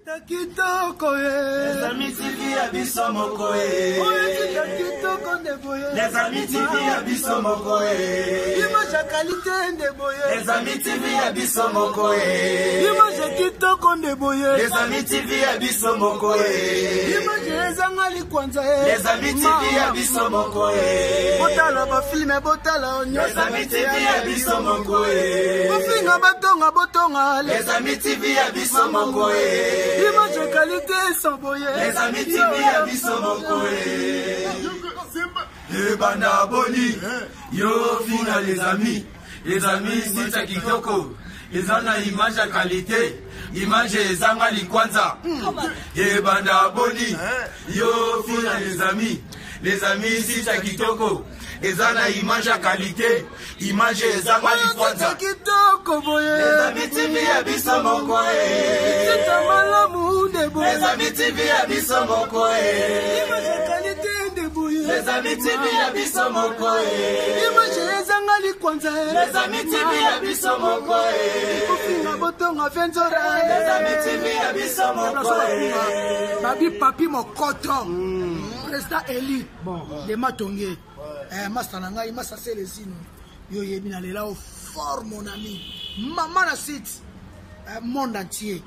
Kitoko ye. Les amis TV ya biso moko ye. Oyo tika kitoko nde boye. Les amis TV ya biso moko ye. Image ya qualité nde boye. Les amis TV ya biso moko ye. Image ya kitoko nde boye. Les amis TV ya biso moko ye. Image ezanga likwanza ye. Les amis TV ya biso moko ye. Botala ba filme botala nyonso. Les amis TV ya biso moko ye. Bofinga batonga botonga. Les amis TV ya biso moko ye. Image qualité sans boye. Les amis TV ya biso moko ye. Ebanda boni yo finga les amis. Les amis sita kitoko. Eza na image ya qualité. Image ezanga likwanza. Ebanda boni yo finga les amis. Les amis sita kitoko. Eza na image ya qualité. Image ezanga likwanza. Kitoko boye. Les amis TV ya biso moko ye. Sita malamu nde boye. Les amis TV ya biso moko ye. Image ya qualité nde boye. Les amis TV ya biso moko ye. Image ezanga likwanza ye. Les amis TV ya biso moko ye. Kofinga botonga venzora. Les amis TV ya biso moko ye. Babi Papi Mokoto. Président élu de Matonge. Masta na ngai, masta Selesino. Yo yebi na lela au fort mon ami. Maman na site monde entier.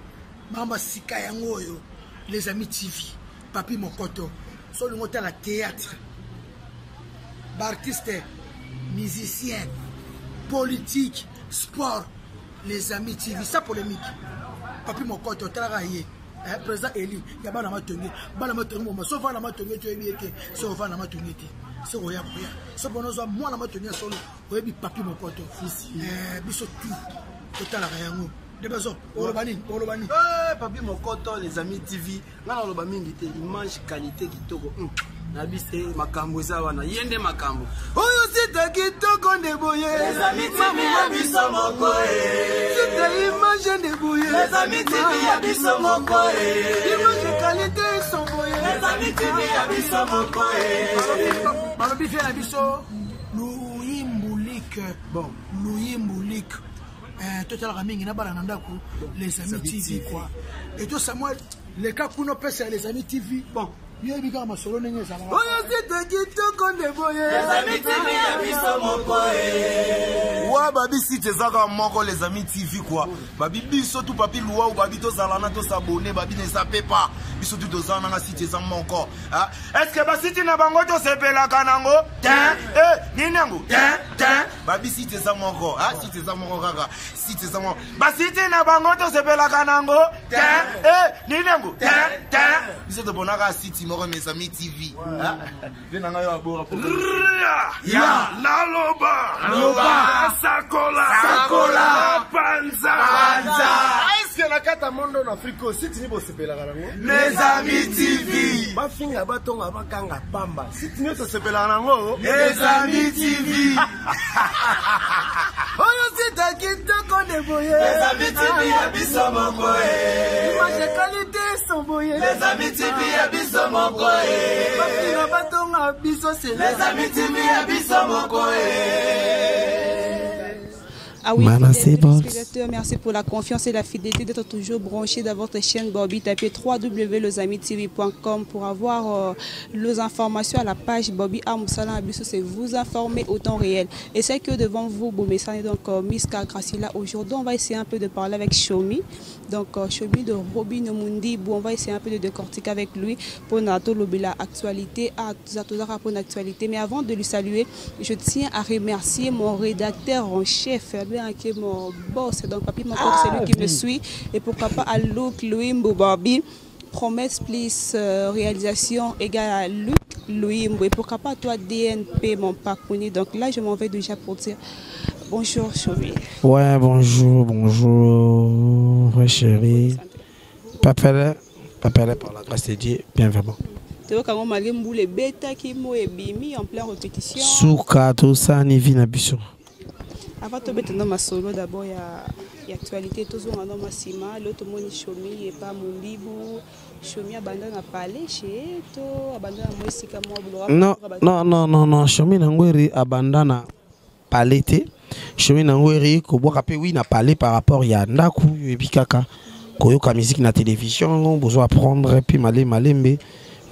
Mama sika yango oyo les amis TV. Papi Mokoto. So lingo tala théâtre. Ba artiste, musicien, politique, sport, les amis TV, ça polémique. Papi Mokoto talaka ye. Président Eli ya bana matonge, bana matonge moma so vana matonge to yebi ete so vana matonge te. So oya boya. So bono zo mwana matonge solo oyebi Papi Mokoto. Biso tout totalaka yango. De bazo oloba nini? Oloba nini? Papi Mokoto les amis TV, ngana oloba mingi te, image qualité kitoko. Na bise makambo eza wana, yende makambo. Oyo sita kitoko nde boye. Les amis TV ya biso moko ye. Sita image nde boye. Les amis TV ya biso moko ye. Image qualité son boye. Les amis TV ya biso moko ye. Balobi vie na biso Luyimbulik. Bon, Luyimbulik. Totalaka mingi na bana na ndako les amis TV quoi. Et to Samuel le cas kuno pesa les amis TV. Bon, yebi kaka masolo ndenge ezalaka. Oyo site kitoko nde boye. Les amis TV ya biso moko ye. Wa babi site ezaka moko les amis TV quoi. Babi biso tout papi luau babi tozala na to s'abonner babi ne zappe pas. Biso tout tozala na site eza moko. Ah, est-ce que ba site na bango to sepelaka nango? Tin, nini yango? Tin, tin. Babi site eza moko. Ah, site eza moko kaka. Site eza moko. Ba site na bango to sepelaka nango? Tin, nini yango? Tin, tin. Biso tobonaka site moko mes amis TV. Ah, ve nanga yo abora po. Ya. Naloba. Loba. Sakola. Sakola. Panza. Panza. Est-ce que na kata mondo na Afrique site ni bosepelaka nango? Les amis TV. Bafinga batonga bakanga pamba. Site ni tosepelaka nango? Les amis TV. Oyo site kitoko nde boye. Les amis TV ya biso moko ye. Image qualité son boye. Les amis TV ya biso moko ye. Bafinga batonga biso c'est Les amis TV ya biso moko ye. Ah oui, Mana fidèles Sebols. téléspectateurs, merci pour la confiance et la fidélité d'être toujours branchés dans votre chaîne Bobby. Tapez www.lesamitv.com pour avoir les informations à la page Bobby Amoussala Abisso, c'est vous informer au temps réel. Et c'est que devant vous, Bomessane, donc Miska Gracila, aujourd'hui, on va essayer un peu de parler avec Shomi. Donc Shomi de Robin Mundi, bon, on va essayer un peu de décortiquer avec lui pour Nato Lobela actualité, à Zatozara pour l'actualité. Mais avant de lui saluer, je tiens à remercier mon rédacteur en chef, bien qui est mon boss, donc Papi Moko, c'est lui qui me suit. Et pourquoi pas à Luc Louis Mboubabi, promesse plus réalisation égale à Luc Louis Mbou. Et pourquoi pas toi DNP, mon papouni. Donc là, je m'en vais déjà pour dire bonjour Chomi. Ouais, bonjour, bonjour, ouais, chérie. Papele, papele par la grâce de Dieu, bien vraiment. Tu vois quand on m'a dit Mboule bêta qui m'a bimi en pleine répétition. Souka, tout ça, ni vie na biso. Avant de mettre dans ma solo d'abord il y a l'actualité toujours dans ma cima l'autre moni Chomi et pas Mundibu Chomi abandonne à parler chez to abandonne moi sika moi buloka. Non, non, non, non, non, Chomi nangweri abandonne à parler te. Chomi nangweri ko boka pe oui na parler par rapport ya ndaku et bikaka. Koyoka musique na télévision, bozo apprendre puis malé malembe.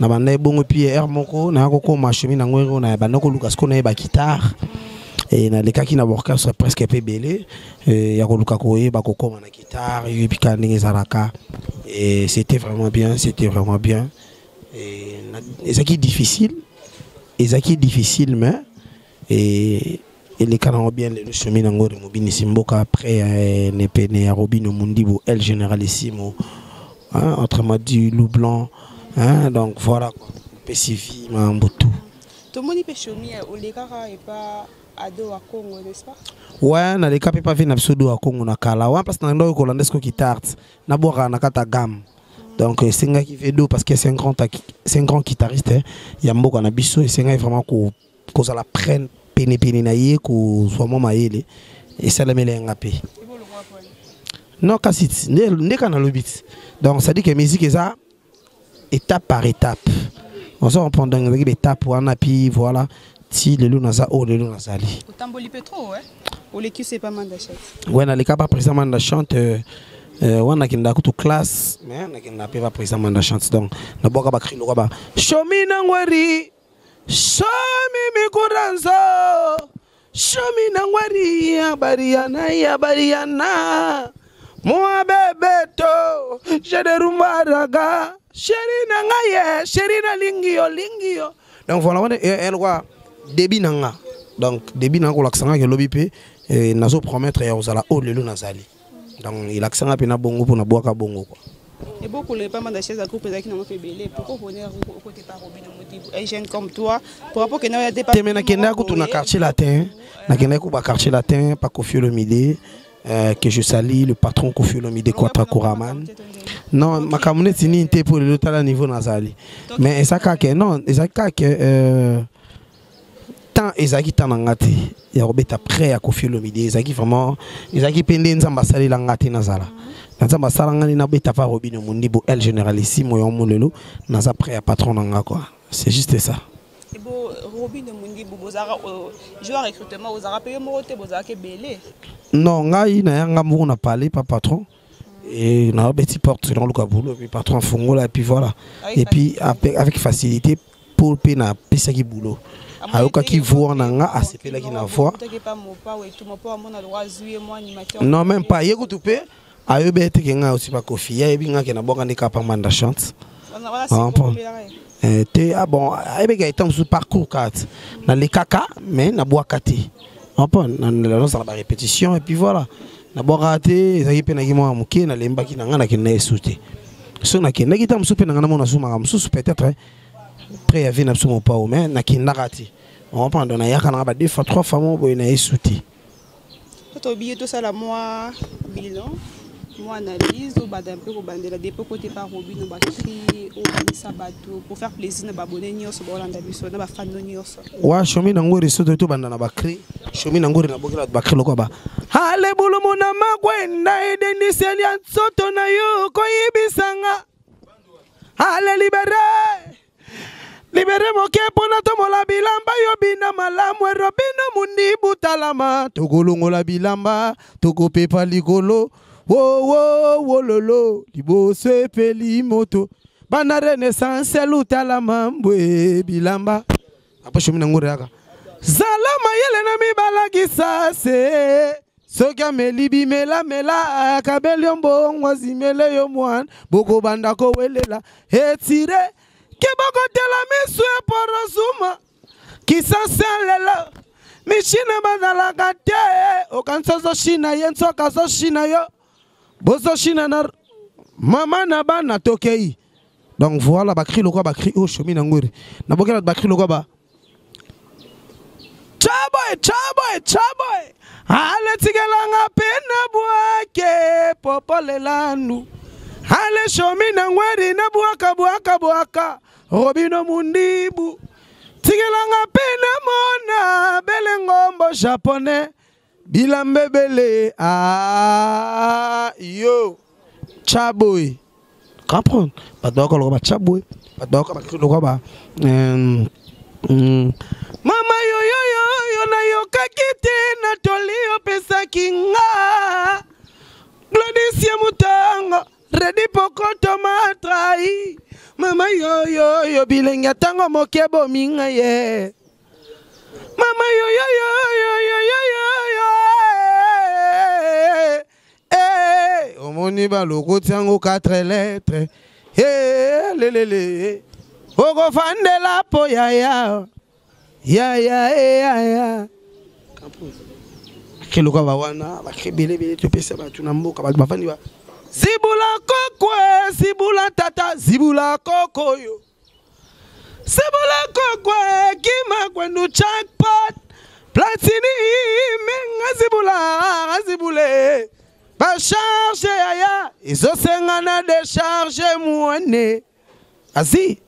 Na banda ebongo puis air moko na kokoma chemin na ngwero na banda koluka ce qu'on a ba guitare. Et nalekaki na orchestre presque mpe ebele ya koluka koyeba kokoma na guitare eyebi kaka ndenge ezalaka. Et c'était vraiment bien, c'était vraiment bien. Et ezalaki difficile, ezalaki difficile, mais et eleka nango bien. Lelo chemin nango mobinisi mboka après ne pene ya Robino Mundibu El Généralissimo, hein, autrement dit loup blanc, hein, donc voilà quoi, PCV mambo tout. Tomoni mpe Shomi olekaka epa Ado wa Congo, n'est-ce pas? Ouais, naleka mpe pa ve na biso do ya Congo na kala wana, place na ndoko kolanda siko guitare nabwaka na kata gamme. Donc esengaki vedo parce que c'est un grand guitariste, hein, ya mboka na biso. Esengaki vraiment kozala prene penepene na ye, kozwa mwa mayele esalameli yanga mpe. Non, kasi nde kaka nalobi ti. Donc ça dit que musique eza étape par étape, ozo comprendre? Donc ezalaki baétape wana, puis voilà, ti lelo naza oyo lelo nazali. Otamboli mpe trop, eh? Oleki se pa Manda Chante. Ouais, naleka pa président Manda Chante. Wana nakendaka kutu classe, mais nakendaka mpe pa président Manda Chante. Donc nabwaka bacri lokwa ba Shomi Nangweri, Shomi Mikuranzo, Shomi Nangweri ya bariana ya bariana moi bebeto jederumbaraga sheri na ngai ye sheri nalingi yo lingi yo. Donc voilà, wana elokwa débit na nga. Donc débit na nga kolakisa nga ke lobi mpe nazo promettre ya kozala oyo lelo nazali. Donc elakisa nga mpe na bongo mpo nabwaka bongo quoi. Et beaucoup les pas mal de à groupe ezalaki nango mpe ebele. Pourquoi venir côté par Robino Mundibu, un jeune comme toi, pour rapport que na ya te? Me nakendaki kutu na Quartier Latin, nakendaki ku ba Quartier Latin pa Koffi Olomide, que je salue, le patron Koffi Olomide Quatra Kouraman. Non, makambo neti nini te, mpo lelo tala niveau nazali. Mais eza kaka, non, eza kaka temps ezalaki temps na nga te ya kobeta près ya Koffi Olomide. Ezalaki vraiment, ezalaki mpe nde Nzambe asalela nga te, nazala na Nzambe asala nga nde nabeta pa Robino Mundibu El Généralissimo. Yo mo lelo naza près ya patron na nga quoi, c'est juste ça. Ebo Robino Mundibu, bozalaka jour recrutement, ozalaka mpe yo moko te, bozalaka ebele? Non, ngai nayanga moko na parler pa patron et na beti porte naluka boulot, et puis patron afongola, et puis voilà. Avec et puis avec facilité pour mpe napesaki boulot, ayokaki voix na nga, asepelaki na voix. Non, même pas. Ye kutu mpe ayebi eteke ngai aussi pa Kofi, ye ayebi nga ke nabwaka nde kaka pa Manda Chante te. Ah bon, ayebeki eta mosusu parcours kati nalekaka, mais nabwaka te, nazala barépétition et puis voilà, nabwakaka te. Ezalaki mpe naki mwa moke, nalembaki na ngai, nakenda esu te. So nakendaki ta mosusu mpe na ngai namona zumaka mosusu peut-être près ya vie na biso mopao, mais nakendaka te, comprendre? Nayaka nanga ba deux fois, trois fois mo boye na esu te. Totobi tosala mwa bilan, mwa analyse. Obanda mpe kobandela depuis kote pa Robino, bacri obimisa bato pour faire plaisir na babone nyonso baolanda biso na bafano nyonso. Wa Shomi na ngori, so tobanda na bacri Shomi na ngori, nabokela bato bacri lokwa ba ale bulumu na makwenda edendiseli ya nzoto na yo koyibisanga ale libere libere moke mpona tomola bilamba yo bina malamu. Erobino Mundibu talama, tokolongola bilamba, tokopepa likolo wowo wololo liboso epeli moto bana Renaissance lutalama mbwe bilamba. Après Shomi nango yaka zala mayele na mibalakisa se soki ameli bimelamela akabeli yo mbongo azimele yo mwana bokobanda kowelela etire ke bokotela miso eporosuma kisasa lelo mishina bazalaka te. Okanisi ozoshina ye, nsoka azoshina yo, bozoshina na mama na bana tokei. Donc voilà bacri lokwa bacri oyo Shomi na ngwere nabokela bato bacri lokwa ba chaboy chaboy chaboy ale tikelanga mpe na bwake popolelanu ale Shomi na ngweri na bwaka bwaka bwaka Robino Mundibu tikelanga mpe na mona bele ngombo japonais bilamba ebele. Ah, yo chaboy comprendre, bato bayoka lokola bachaboy, bato bayoka bacri lokola ba mama yoyoyoyo nayokaki te na toli opesaki nga Gladys ya motango. Redi Pokoto m'a trahi. Mama yo yo yo bilenge ya tango moke bominga ye. Mama yo yo yo yo yo yo yo yo. Eh, eh, omoni balokoti yango 4 lettres. Eh, lelele. Okofandela po yaya. Yaya eh yaya. Keloka ba wana bakri ebele ebele topesa bato na mboka bato bafandi ba zibula koko eh, zibula tata zibula koko yo zibula koko eh, kima kwendu jackpot platini menga zibula zibule bacharge yaya ezosenga na decharge mwane Azi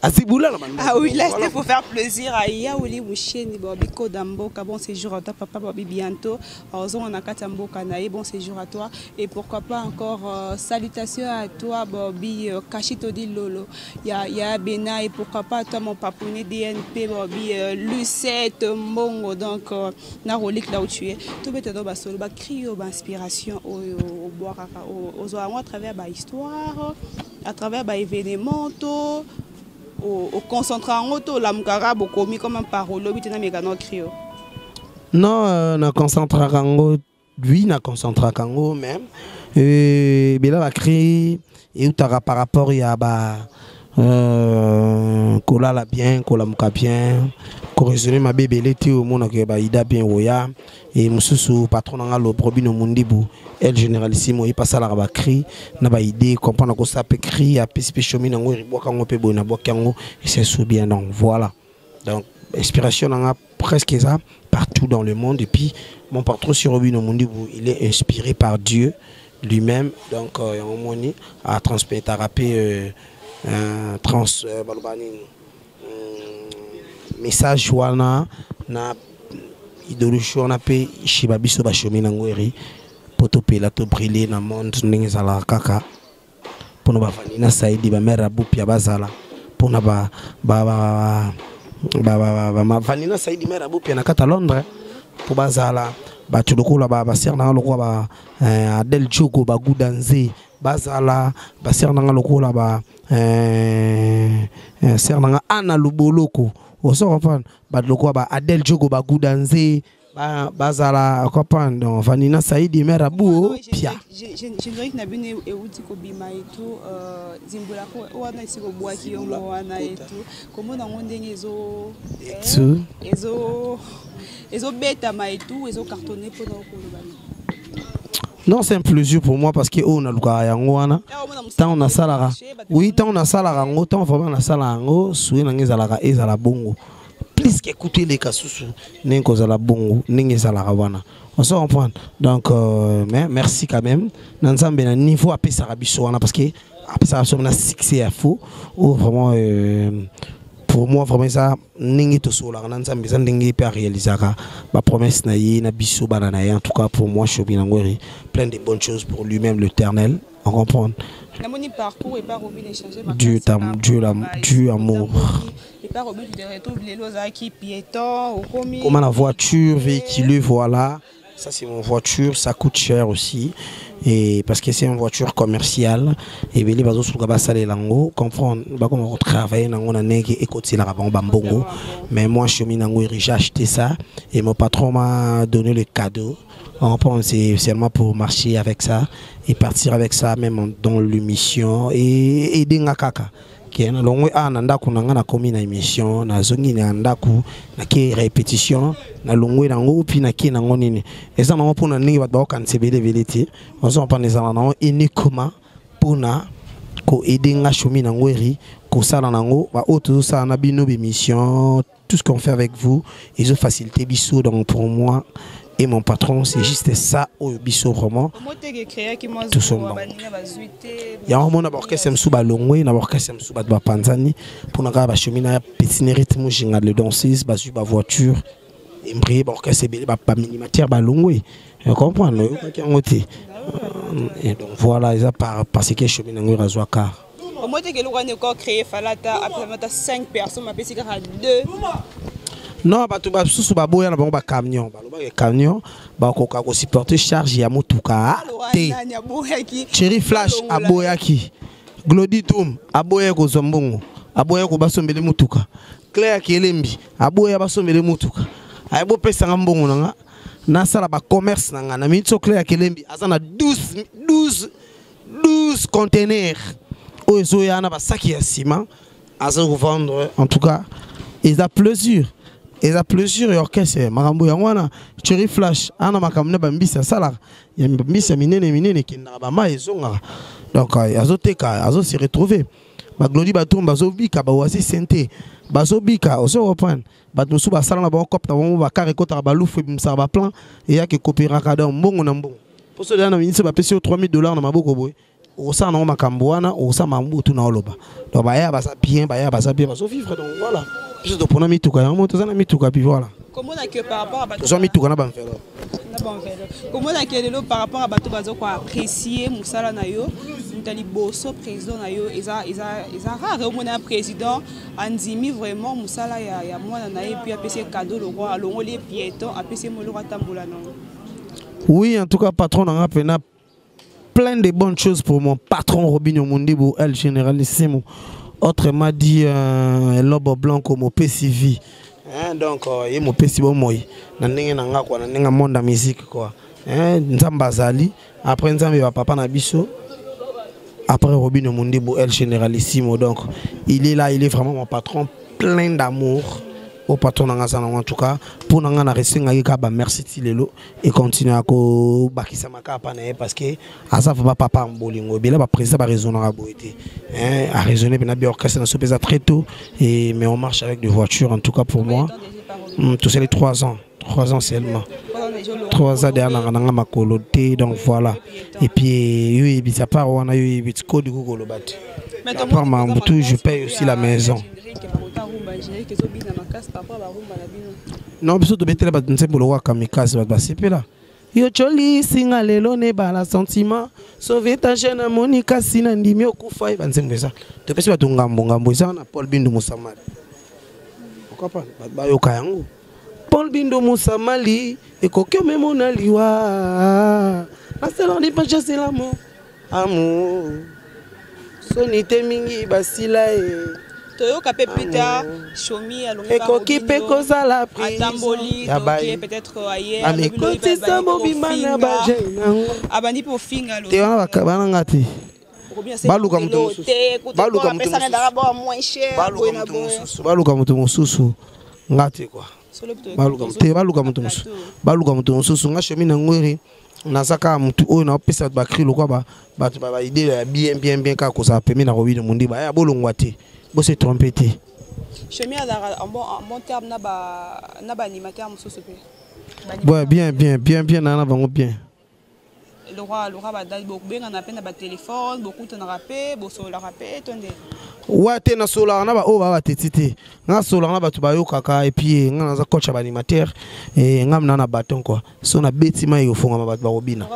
Azi boula Ah oui, là c'était pour faire plaisir à Yaouli Moucheni, Bobi Kodamboka. Bon séjour à toi, papa Bobi, bientôt. On a Katamboka Nae, bon séjour à toi. Et pourquoi pas encore salutations à toi, Bobi Kachitodi Lolo. Il y a Bena et pourquoi pas toi, mon papounet DNP, Bobi Lucette Mbongo. Donc, na Rolik là où tu es. Tout bête dans Basolo, ba crio, ba inspiration au boire, au à travers ba histoire, à travers ba événement, tout. Au concentrant yango to olamukaka bokomi comme un parole obi te na meka no crio. Non, na concentraka yango, oui, na concentraka yango même. Bela ba cri eutaka par rapport ya ba kolala bien, kolamuka bien, koraisonner mabe ebele te, omonaka ba ida bien oya. Et mosusu patron nanga lo Robino Mundibu, el généralissimo, il passe à la ba cri na ba idée comprendre ko ça peut cri a PSP chomi nango ribwaka ngo pe boye na bwaki yango et c'est sous bien. Donc voilà, donc inspiration nanga presque ça partout dans le monde. Et puis mon patron sur Robino Mundibu, il est inspiré par Dieu lui-même. Donc yango moni a transmettre a rappé trans balobani, message wana na idéologie wana pe shiba biso ba chomi nango eri poto pela to brûler na monde ndenge ezalaka kaka mpona bavandi na Saidi ba mère Abupia bazala mpona ba, ba, ba, ba, ba, ba, ba, ba, Vanina Saidi mère Abupia na kata Londres po bazala bato lokola ba, ba sœur nanga lokola ba Adèle Diogo ba Goudanze bazala ba sœur nanga lokola ba sœur nanga Anna Luboloko ozo comprendre bato lokola ba Adèle Diogo ba Goudanze ba bazala comprendre. Donc Vanina Saidi mère Abou Pia. Générique na bino euti kobima et tout, Zimbola ko wana esi kobwaki yo wana et tout. Comment nango ndenge ezo, Et tout. ezo, ezo betama et tout, ezo cartonné pona koloba. Non, c'est un plaisir pour moi parce que oh, on a luka yango wana. Tant on a salara. Oui, tant on a salara ngo, tant vraiment on a salara ngo, soué na ngeza ezala bongo. Plus qu'écouter les kasusu, n'engo zala bongo, n'engo zala wana. On se comprend. Donc mais merci quand même. Nanzambe na niveau apesa biso wana parce que apesa biso na succès à fou. Oh vraiment pour moi vraiment ça ndenge tosolaka na Nzambe eza ndenge pe aréalisaka ba promesse na ye na biso bana na ye. En tout cas pour moi Chomi Nangweri, plein de bonnes choses pour lui-même l'éternel. On comprend. Namoni parcours et par Robin échanger ma Dieu classe, t'am, par Dieu la, Robin, Dieu amour. Et par Robin, tu te retrouves les lois qui piéton, au commis. Comment la voiture véhiculée, voilà. Ça c'est mon voiture, ça coûte cher aussi. Et parce que c'est une voiture commerciale. Et bien les bateaux sont capables de lango, comprendre, bah comment on travaille nango na nenge et côté la rabon bambongo. Mais moi je suis nango j'ai acheté ça et mon patron m'a donné le cadeau. On pense c'est seulement pour marcher avec ça et partir avec ça même dans l'émission et aider ngakaka. Qui na longwe a na ndako na nga na komi na émission na zongi na ndako na ke répétition na longwe nango puis na ke nango nini eza nango pona ndenge bato bakokanisa ebele ebele te. Ozo comprendre ezala nango uniquement pona ko aider nga Chomi nango eri kosala nango ba oyo tozosala na bino bémission, tout ce qu'on fait avec vous ils ont facilité biso. Donc pour moi et mon patron c'est juste ça oyo biso vraiment tout son bon. Ya un moment orchestre msu ba longwe na orchestre msu ba ba panzani pour na ba cheminer na petit rythme jinga le danseuse ba su ba voiture embrayé ba orchestre belé ba ba minimatière ba longwe. Vous comprenez? Et donc voilà, ils par parce que cheminer nango razwa car. Au moins que le roi n'est encore créé falata après 5 personnes ma petit 2. Non, bato basusu baboya na bango bacamion, balobaka camion bakoka kosupporte charge ya motuka te. Cherry Flash aboyaki, Glody Tum aboyaki kozwa mbongo, aboyaki kobasombele motuka. Claire Kelembi aboya basombele motuka, aye bopesanga mbongo na nga nasala bacommerce na nga. Na miniti so Claire Kelembi aza na 12 12 12 conteneur oyo ezoya na basaki ya nsima, aza kovendre. En tout cas eza plaisir, eza plaisir ya orchestre, makambo yango wana. Cherry Flash ana makambo na bambisi asalaka ya mbisi ya minene minene, ekendaka bamai, ezongaka. Donc azoteka, azose retrouver. Baglodi bato bazobika, bawasi sente bazobika, ozo reprendre. Bato mosusu basala na bango cope na bango, bakar ekotaka, balufu ebimisaka, baplan eyaka, ekopéraka. Donc mbongo na mbongo, mposo deya na ministre bapesi yo 3000 $ na maboko boye, okosala nango makambo wana, okosala makambo oyo tuna oloba. Donc baya baza bien, baya baza bien, bazovivre. Donc voilà, biso topona mituka yango, toza na mituka, puis voilà. Komona que par rapport à bato Tozwa mituka na baenveloppe. Na baenveloppe. Komona que lelo, par rapport à bato baza koapprécier mosala na yo, moto ya liboso président na yo, eza rare omona ya président andimi vraiment mosala ya mwana na ye, puis apesi ye cadeau, le roi alongoli ye piéton, apesi ye moloko atambola nango. Oui, en tout cas patron nanga pena, plein de bonnes choses pour mon patron Robinho Mundibu, El Généralissimo, autrement dit Lobo Blanco, mopesi vie, hein. Donc ye mopesi bomoi na ndenge na nga quoi, na ndenge monde ya musique quoi, hein. Nzambe azali, après Nzambe, bapapa na biso, après Robinho Mundibu El Généralissimo. Donc il est là, il est vraiment mon patron, plein d'amour au patron na nga aza nango. En tout cas mpo na nga na resengaki kaka bamerci ti lelo econtinue kobakisama kaka mpa na ye, parce que aza vraiment papa bolingo. Ebele baprésident baraisonnaka boye te, araisonne mpena bien. Orchestre na so mpe eza très tôt et mais on marche avec des voitures. En tout cas pour moi, tosali 3 ans, 3 ans seulement, 3 ans derrière nanga nanga makolo te. Donc voilà, et puis yo yebisa part wana, yo yebi tikodi kokoloba te. À part Mambutu, je paye aussi la maison. Non, biso tobetela bato nzembo lokola kamikaze, bato basepela. Yo tyolisinga lelo nebala sentiment sauve ta jeune amoni kasi na ndimi okufa ye. Banzembo eza topesi bato ngambo ngambo, eza na Paul Bindu Mosamali, pourquoi pas bato bayoka yango. Paul Bindu Mosamali ekoki omemona liwa nasalani pachasela mo amour soni te mingi basila ye. Toyoka mpe plus tard Shomi alongi. Ekoki mpe kozala. Atamboli peut-être aye. Amikotisa mobima na baje nango. Abandi mpe ofinga. Te, wana bananga te, baluka moto mosusu, baluka moto mosusu, baluka moto mosusu, nga te quoi. Baluka te, baluka moto mosusu, baluka moto mosusu. Nga Shomi na ngweri, naza kaka motu oyo naopesa bato bacri lokwa bato baidée ya bien bien bien, kaka kozala pembe na Robino Mondiba aya bolongwa te, bose trompe te. Shomi azalaka en bon terme na baanimateur mosusu mpe? Ouais, bien bien bien bien, na bango bien. Le roi, le roi badali, bokobengana mpe na batelefone, bokutanaka mpe, bosololaka mpe to nde? Wa te, nasololaka na baoyo baa bateti te, nga nasololaka na bato bayokaka. Et puis nga naza coach ya baanimateur, nga mna na bâton quoi. So nabeti mai efongama, bato bakobina.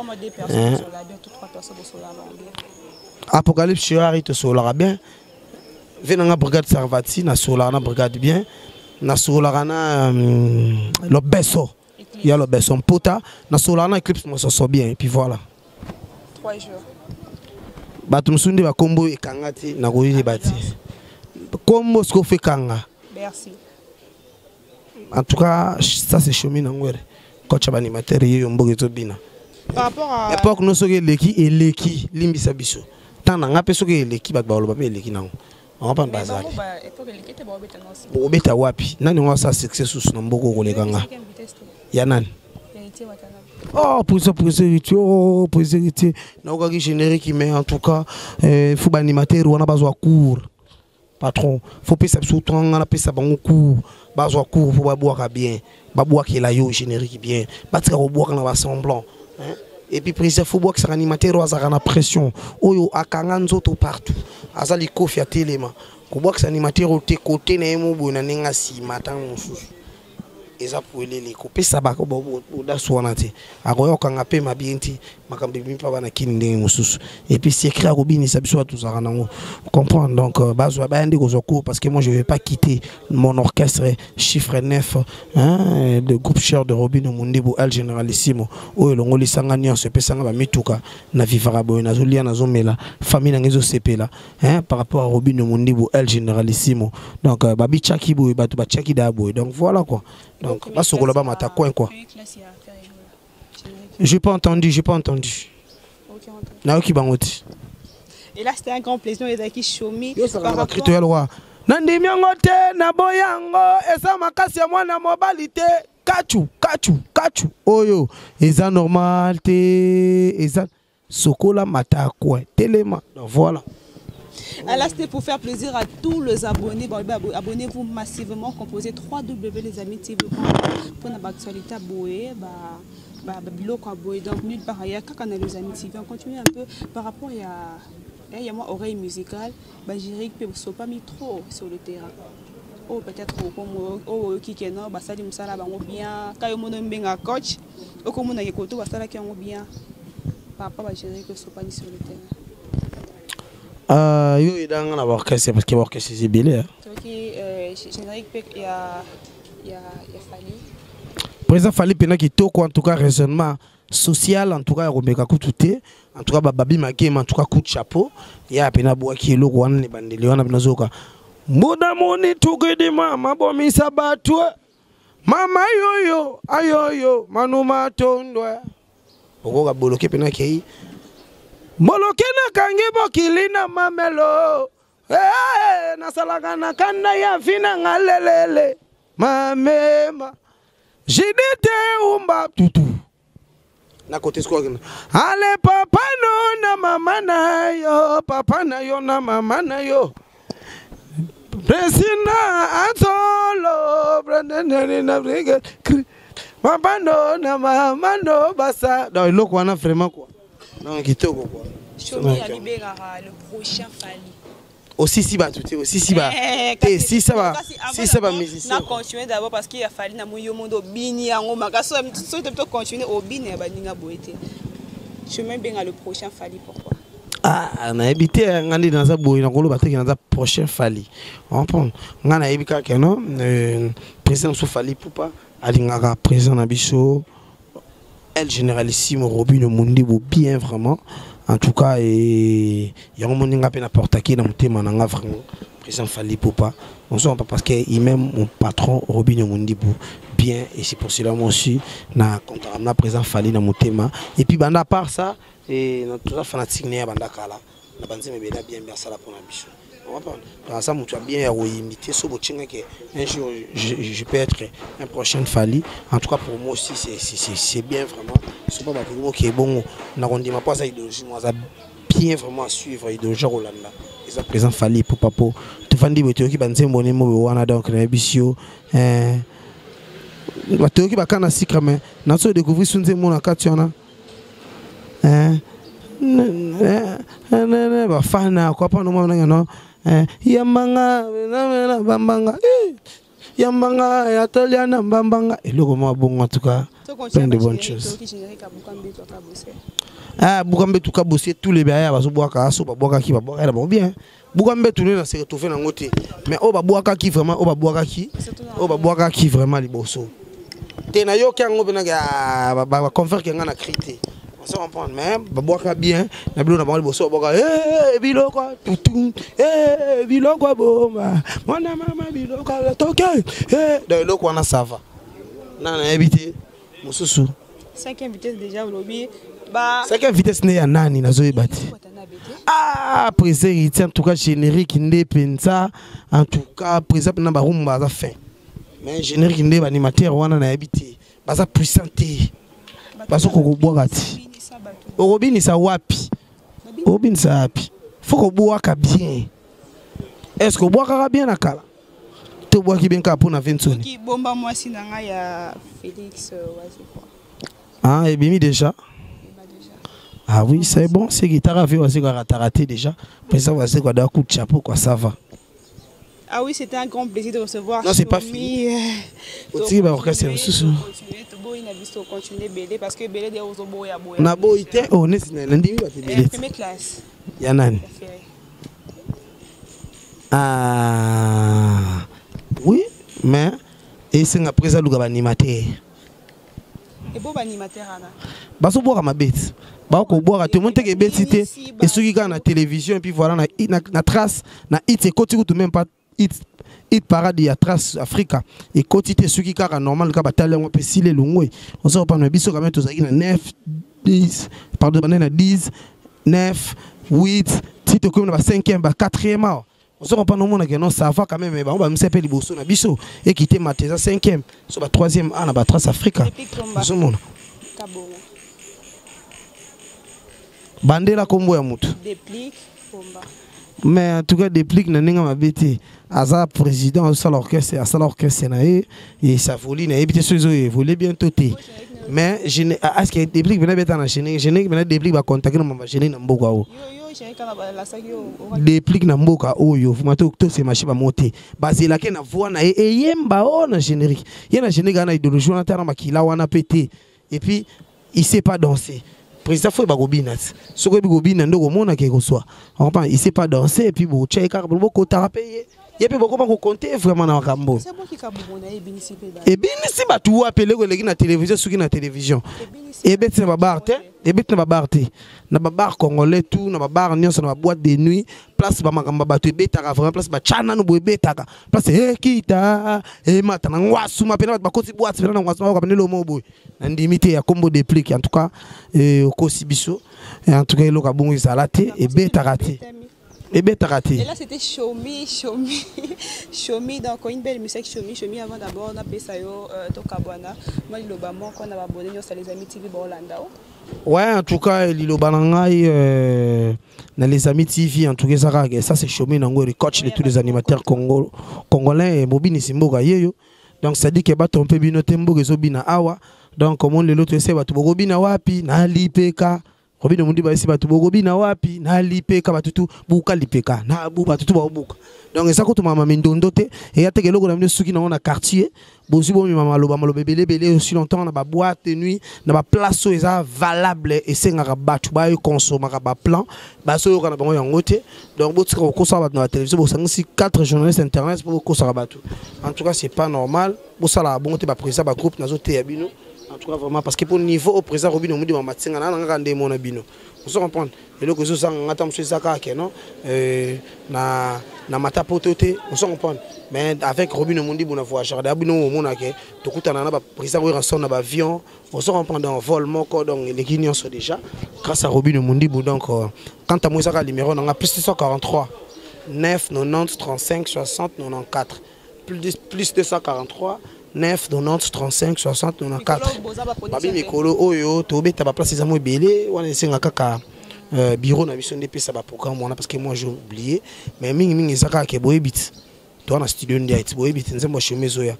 Apocalypse Chiari, tosololaka bien ve nanga. Brigade Servati, nasololaka na brigade bien, nasololaka na Lobeso ya Lobeso Mpota, nasololaka na Eclipse Mososo bien, et puis voilà. 3 jours. Bato mosusu nde bakombo ekanga te, nakoyeba te kombo sikoyo fo ekanga. Merci. En tout cas ça c'est Chomi Nangwere, coach ya baanimateur, ye yo mboka ezobina. Par rapport à Époque no, soki eleki eleki, limbisa biso. Ntango na nga mpe soki eleki, bato baloba mpe eleki nango bango mpa bazali. Bokobeta wapi? Nani ngo asala succès susu na mboka okoleka nga ya nani? Oh, président, président héritier, oh, président héritier. Naokaki générique, mais en tout cas, faut baanimateur wana bazwa cours. Patron, faut pesa biso nga napesa bango cours, bazwa cours mpo babwaka bien, babwakela yo générique bien, batika kobwaka na basemblant, hein? Et puis président, faut bwakisaka animateur oyo azalaka na pression, oyo akanga nzoto partout, aza likofi, atelema. Kobwakisa animateur oyo te kote na ye mo boye na ndenge nsima ntango mosusu. Eza polele kopesa bodasu wana te, akoya kokanga mpe mabe te, makambo ebimi mpa bana kini ndenge mosusu. Et puis secret akobinisa biso bato tozalaka nango, comprendre. Donc bazwa baya nde kozwa cours, parce que moi je vais pas quitter mon orchestre chiffre 9, hein, de groupe cher de Robin Mundibu El Generalissimo, oyo elongolisanga nyonso, epesanga bamituka na vivaka boye, nazolia, nazomela, famille nanga ezosepela, hein, par rapport à Robin Mundibu El Generalissimo. Donc babichaki boye, bato batiaki da boye. Donc voilà quoi. Donc basokola bamata coin quoi. J'ai pas entendu, j'ai pas entendu. Nayoki bango te. Et là, c'était un grand plaisir ezalaki Chomi. Bacrito ya lokwa nandimi yango te, naboyi yango, eza makasi ya mwana mobali te. Kachu kachu kachu, oyo eza normal te, eza sokola mata coin telema. Donc voilà. Alors, c'était pour faire plaisir à tous les abonnés. Bon, bah, abonnez-vous massivement, composez 3W les amis TV pour l'actualité boé, bah, bah, bah, biloko boé. Donc, nulle part ailleurs, quand on a les amis TV, on continue un peu par rapport à, il y a moi oreille musicale, bah, Jérick peut se pas mis trop sur le terrain. Oh, peut-être oh, qui qui non, bah, ça, ça, bah, bien. Quand il y a un coach, oh, comme on a écouté, bah, ça, qui bien. Par rapport à Jérick, se pas mis sur le terrain. Yo edanga na orchestre, parce que orchestre c'est ebele. Soki générique ya Fally. Président Fally pena kitoko, en tout cas raisonnement social, en tout cas romeka kutu te, en tout cas bababi magema, en tout cas coup de chapeau ya pena bwaki eloko wana ne bandeli wana pena zoka muda moni tukidi mama bomisa bato mama yoyo ayoyo manuma tondwe okoka boloke pena kei boloke nakangi bokili na mamelo, eh, nasalaka na kanda ya fina nga lelele mamema jidite umba tutu na kote sikoyo akenda. Ale papa no na mama na yo, papa na yo na mama na yo, presina atolo papa no na mama no basa. Donc eloko wana vraiment quoi, donc kitoko quoi. Chomi alibérera le prochain Fally. Aussi si ba tout aussi si ba te si ça va si ça va musicien. Na continuer d'abord parce qu'il a fallu na moyo mondo bini yango makaso so te plutôt continuer au bini ya baninga boete. Chomi benga le prochain Fally pourquoi? Ah, na habité ngandi dans sa boy na kolo bateki dans sa prochain Fally. On prend nga na yebi kaka non, président so Fally Ipupa alingaka président na biso El Généralissime Robin Mundibu bien vraiment. En tout cas, et yango moninga pe na portaki na motema na nga vraiment président Fally Ipupa. On sent pas parce que il même mon patron Robin Mundibu bien, et c'est pour cela moi aussi na contrat na président Fally na motema. Et puis banda part ça et notre fanatique né banda kala na banzi mebela bien bien ça la pour na biso. On va prendre. Dans ça, tu as bien imité ce bochinga que un jour je peux être un prochain Fally. En tout cas pour moi aussi c'est bien vraiment. C'est pas parce que bon, on n'a pas ça idéologie, moi ça bien vraiment à suivre idéologie Rolanda. Et ça présent Fally pour papo. Tu fandi beto qui banze mbone mo wana donc na bisio bato qui bakana sikra mais na so découvrir sunze mo na kati wana. Hein bafana kwa pano mwana no yambanga na bambanga yambanga ya toliana mbambanga eloko mwa bongo. En tout cas plein de bonnes choses. Ah, Bukambe tout cas bosser tous les biens bazo boaka so ba boaka ki ba boaka bon bien Bukambe tout na se retrouver na ngote mais o ba boaka ki vraiment o ba boaka ki o ba boaka ki vraiment liboso te na yoki yango pena ba confère ke nga na crité. On se comprend, mais boaka bien na bilo na bango liboso boaka eh biloko tutu eh biloko bomba mwana mama biloko toke eh donc eloko wana ça va na na yebi mosusu. Cinquième vitesse déjà olobi ba cinquième vitesse ne ya nani nazoyeba te. Ah, président héritier en tout cas générique nde penza en tout cas président na barumba baza fin mais générique nde ba animateur wana na yebi te baza puissant te bazo kokobwaka te. Okobinisa wapi? Okobinisa wapi? Faut kobwaka bien. Est-ce que obwakaka bien na kala? To bwaki bien kaka mpona Vinsoni? Ki bomba mwasi na ngai ya Félix Wazekwa. Ah, ebimi déjà? Eba déjà. Ah oui, c'est bon, c'est guitare a vu Wazekwa raté déjà. Président Wazekwa d'un coup de chapeau quoi, ça va. Ah oui, c'était un grand plaisir de recevoir. Non, c'est pas Chomi. fini. Otiki ba orchestre mosusu. Toboyi na biso continuer belé parce que belé de ozoboya boya. Naboyi te o neti nandimi bato ebele te. Première classe. Ya nani? Ferré. Ah, oui, mais esenga mpe aluka baanimateur. Et bon animateur ana. Bazobwaka mabe ti, bakobwaka te, omoni teke ebeti te, esoki kaka na télévision et puis voilà, na trace na hit ekoti kutu même pas hit, hit parade ya Trace Africa ekoti te, soki kaka normal kaka batali yango mpe sili elongwe. Oza kopana biso quand même, tozalaki na 9 10, pardon, bande na 10 9 8 ti tokomi na ba 5e, ba 4e awa. Ozo comprendre, omonake non, ça va quand même, bango bamisa mpe liboso na biso ekite mate, eza 5e so ba 3e a na ba Trace Africa. Ozomona. Kabongo. Bandela kombo ya motu. Déplique Pomba. Mais en tout cas, Déplique, na ndenge mabe te, aza président, azosala orchestre, asala orchestre na ye et ça voli, nayebi te so ezo évolue bientôt te, mais est ce que Déplique mena beta na générique, générique mena Déplique bacontacte na mama générique na mboka oyo? Yo yo générique kana balasaki yo. Déplique na mboka oyo vraiment tosemarché bamo te, bazelaki na voix na ye eyemba o na générique. Ye na générique aza na idéologie wana te, na makila wana mpe te, et puis il sait pas danser. Président faut bakobina ti, soki oyebi kobina nde okomonaka ekozwa comprend. Il sait pas danser et puis botya ye kaka bokotaka mpe ye, ye mpe bokoma kokonte vraiment na makambo. C'est bon ki kabongo na ebinisi pe ba. Ebinisi bato wapi? Eloko eleki na télévision, soki na télévision ebeti na babar te, ebeti na babar te, na babar congolais tout, na babar nyonso, na baboîte de nuit, place bamakambo ya bato ebetaka vraiment, place batya nanu boye ebetaka, place ekita emata na ngwasuma mpena bato bakoti boîte mpena na ngwasuma bakoka pene lomo boye. Nandimi te ya kombo Déplique. En tout cas, okosi biso. En tout cas, eloko ya bongo ezala te, ebetaka te, ebetaka te. Et là, c'était Chomi, Chomi, Chomi. Donc, une belle musique, Chomi, Chomi. Avant d'abord, on a payé yo, Tokabwana. Moi, il a moi, quand on a abonné, sur les amis TV Bolanda. Ouais, en tout cas, liloba na ngai na Les Amis TV, en tout cas, ça, ça c'est Chomi Nango, le coach de tous les animateurs congolais, mobinisi mboka yeyo. Donc, ça dit que bato mpe bino te, mboka ezobina awa. Donc, comme lelo toyese bato bokobina wapi na lipeka, Robino Mundi bayesi bato bokobina wapi na lipeka, bato tu buka lipeka na bu bato tu baobuka. Donc eza kotumama mindondo te, eya teke eloko na bino soki nango na quartier bozwi bomema maloba maloba ebele ebele aussi longtemps na baboîte de nuit, na baplace oyo eza valable, esengaka bato bayokonsomaka baplan, bazoyoka na bango yango te. Donc botika kokosaka bato na batelevizio, bosangisi 4 journalistes internet mpo bokosaka bato. En tout cas, c'est pas normal, bosalaka bongo te. Baprésident bagroupe, nazoteya bino en tout cas vraiment, parce que pour niveau au président Robino Mudi Mamatsinga na ngaka nde mona bino, ozo comprendre, eloko ezozanga nga ta mosusu eza kaka ke non, na mata poto te, ozo comprendre. Mais avec Robino Mundi bona voyageur da bino, omona ke tokutana na baprésident oyo ensemble na baavion, ozo comprendre, en vol moko. Donc eleki nyonso déjà grâce à Robino Mundibu. Donc quant à moi, ezaka numéro nanga plus 243 9 90 35 60 94, plus 243 9 90 35 60 94. Babi mikolo oyo tobeta baplace eza mo ebele wana, esenga kaka bureau na biso nde epesa baprogramme wana, parce que moi j'ai oublié. Mais mingimingi eza kaka ke boyebi ti toza na studio nde ti boyebi ti nzembo ya Chomi ezoya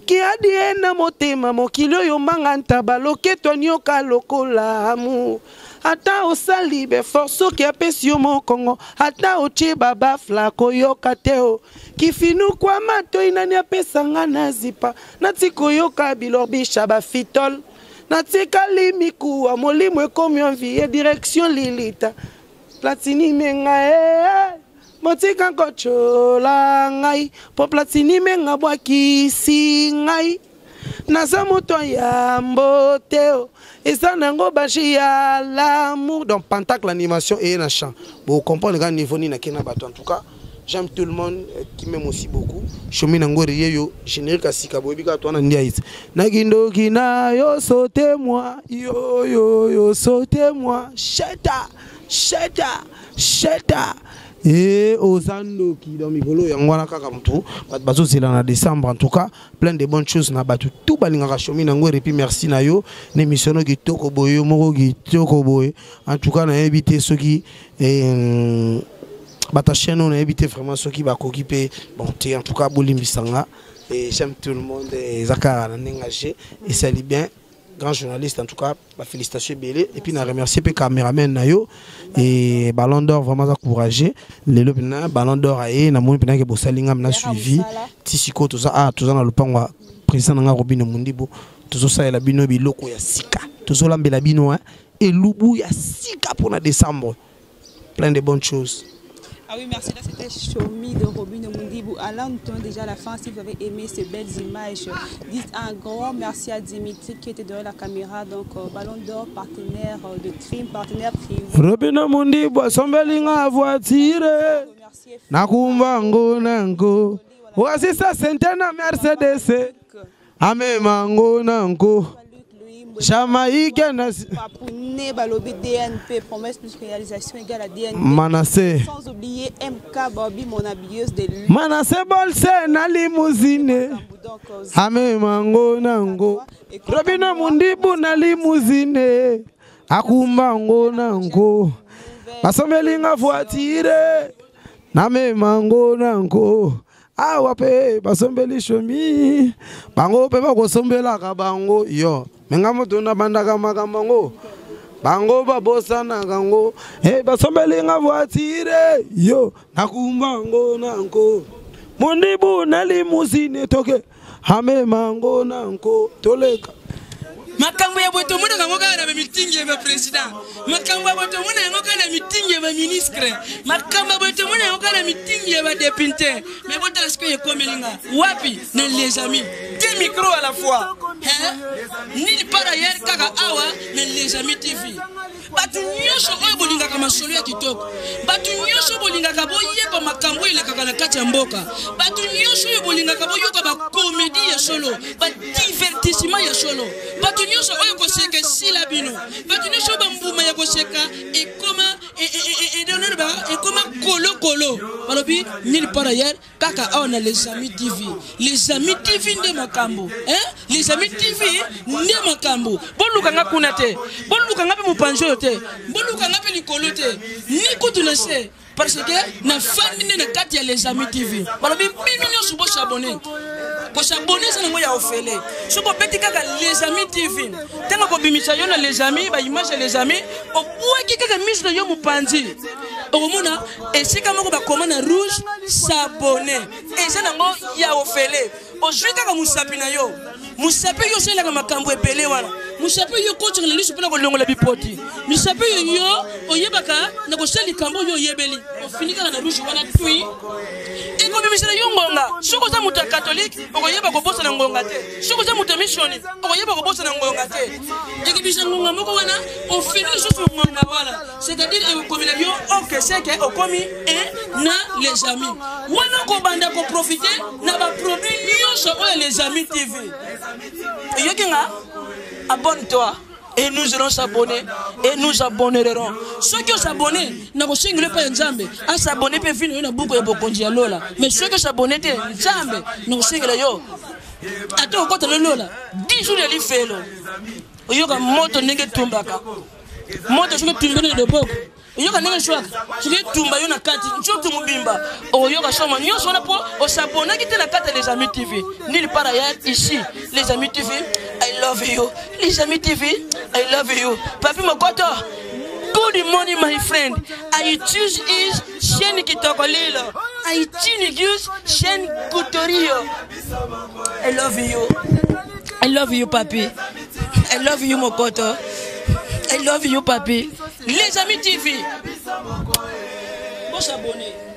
kiadi ye na motema mokili oyo mbanga ntaba loketo nioka lokola amour, ata osali befort soki apesi yo mokongo, ata otie babafla koyoka te o kifinukwa matoi nani apesanga na zipa nati koyoka bilorbisha bafitole natikali mikuwa molimo ekomi envie direction lilita Platini Menga e motika nkotyola ngai mpo Platini Menga bwakisi ngai naza moto ya yambo te o eza nango baji ya l'amour. Donc pentacle animation eye na champ, bocomprendre kaka niveau nini nake na bato. En tout cas, j'aime tout le monde qui m'aime aussi beaucoup. Chomi nango yeyo générique ya sika, boyebi kaka towana ndi aiti nakindoki na yo sote moi yo yo yo sote moi sheta sheta sheta e oza ndoki. Donc mikolo yango wana kaka motu bato bazozela na décembre. En tout cas, plein de bonnes choses na bato tout balingaka Chomi nango. Et puis merci na yo na émission no kitoko boye, yo moko kitoko boye. En tout cas, nayebi te soki bato ya chaîne oyo, nayebi te vraiment soki bakoki mpe bon te. En tout cas, bolimbisanga et j'aime tout le monde. Eza kaka na ndenge age esali bien. Grand journaliste en tout cas, ba félicitations ebele et puis na remercier pe cameraman na yo et Ballon d'or vraiment za courageux. Lelo pena Ballon d'or aye na moni pena ke bosali ngam na suivi ti siko toza ah toza na lopango ya président na nga Robino Mundibo tozosalela bino biloko ya sika tozolambela bino hein elubu ya sika pona décembre plein de bonnes choses. Ah oui, merci. Là, c'était Chomi de Robin Mundibou. Alors, nous tournons déjà à la fin. Si vous avez aimé ces belles images, dites un grand merci à Dimitri qui était derrière la caméra. Donc, euh, Ballon d'Or, partenaire euh, de crime, partenaire privé. Robin Mundibou, asombelinga voiture. Nakumba ngo nango. Wasisa sentena Mercedes. Amema ngo nango. Jamaïque na Papouné Balobi DNP, promesse plus réalisation égale à DNP. Manassé. Sans oublier MK Bobby, mon habilleuse de luxe. Manassé Bolse na limousine. Donc, euh, Amema ngo nango. Robino Mundibu na limousine. Akumba ngo nango. Basombelinga voiture. Namema ngo nango. Awa mpe basombeli shomi bango mpe bakosombelaka bango yo me nga moto nabandaka makambo yango bango babosanaka ngo hey, basombeli nga voitire yo nakumba ngo nanko mondibu na limusine toke amema ngo nanko toleka makambo ya boye tomonaka yango kaka na bamitingi ya baprésident makambo ya boye tomona yango kaka na mitingi ya baministre makambo ya boye tomona yango kaka na mitingi ya badepute me botala sikoyo ekomeli nga wapi na les amis deux micro à la fois nini par ailleurs kaka awa na les amis tv bato nyonso oyo bolingaka masolo ya kitoko bato nyonso bolingaka boyeba makambo oyo elekaka na kati ya mboka bato nyonso oyo bolingaka boyoka bakomedi ya solo badivertissement ya solo bato nyonso oyo koseka esila bino bato nyonso oyo bambuma ya koseka ekoma ekoma kolokolo balobi nil par ailleurs kaka awa na les amis tv les amis tv nde makambo hein? les amis tv nde makambo boluka nga kuna te boluka nga mpe mopanzi oyo te boluka nga mpe likolo te ni kutu na se parce que nafandi nde na kati ya les amis tv balobi bino nyonso bosabone kosabone eza nango ya ofele soki obeti kaka les amis tv ntango kobimisa yo na les amis baimage ya les amis obwaki kaka mise na yo mopanzi okomona esika moko bakoma na rouge s'abonne eza nango ya ofele ozwi kaka mosapi na yo mosapi yo osalelaka makambo ebele wana mosapi yo okotisaka na liso mpona kolongola bipoti mosapi oyo yo oyebaka na kosala likambo oyo oyebeli ofini kaka na rouge wana tui ekobimisela yo ngonga soki oza moto ya katolike okoyeba kobosana ngonga te soki oza moto ya misioni okoyeba kobosana ngonga te ekobimisa ngonga moko wana ofini lisusu ngonga wana c'est-à-dire ekokomela yo ok seke okomi e na les amis wana okobanda koprofite na baproduit nyonso oyo les amis tv eyoki nga abonne toi et nous allons s'abonner et nous abonnerons soki osabonne nakosengela epai ya nzambe asabonne mpe vino yo na buku ya bokonzi ya lola mais soki osabonne te nzambe nakosengela yo ata okota na lola 10 jours ya lifelo oyoka moto ndenge etumbaka moto soki etumbi na loboko oyoka ndenge eswaka soki etumba yo na kati nzoto mobimba okoyoka soma nyonso wana mpo osabonaki te na kati ya les amis tv nil part ailleurs ici les amis tv i love you les amis tv i love you papi mokoto good morning my friend i choose is chaîne kitoko lilo i choose chaîne kutorio i love you i love you papi i love you mokoto i love you papi les amis tv bosabone.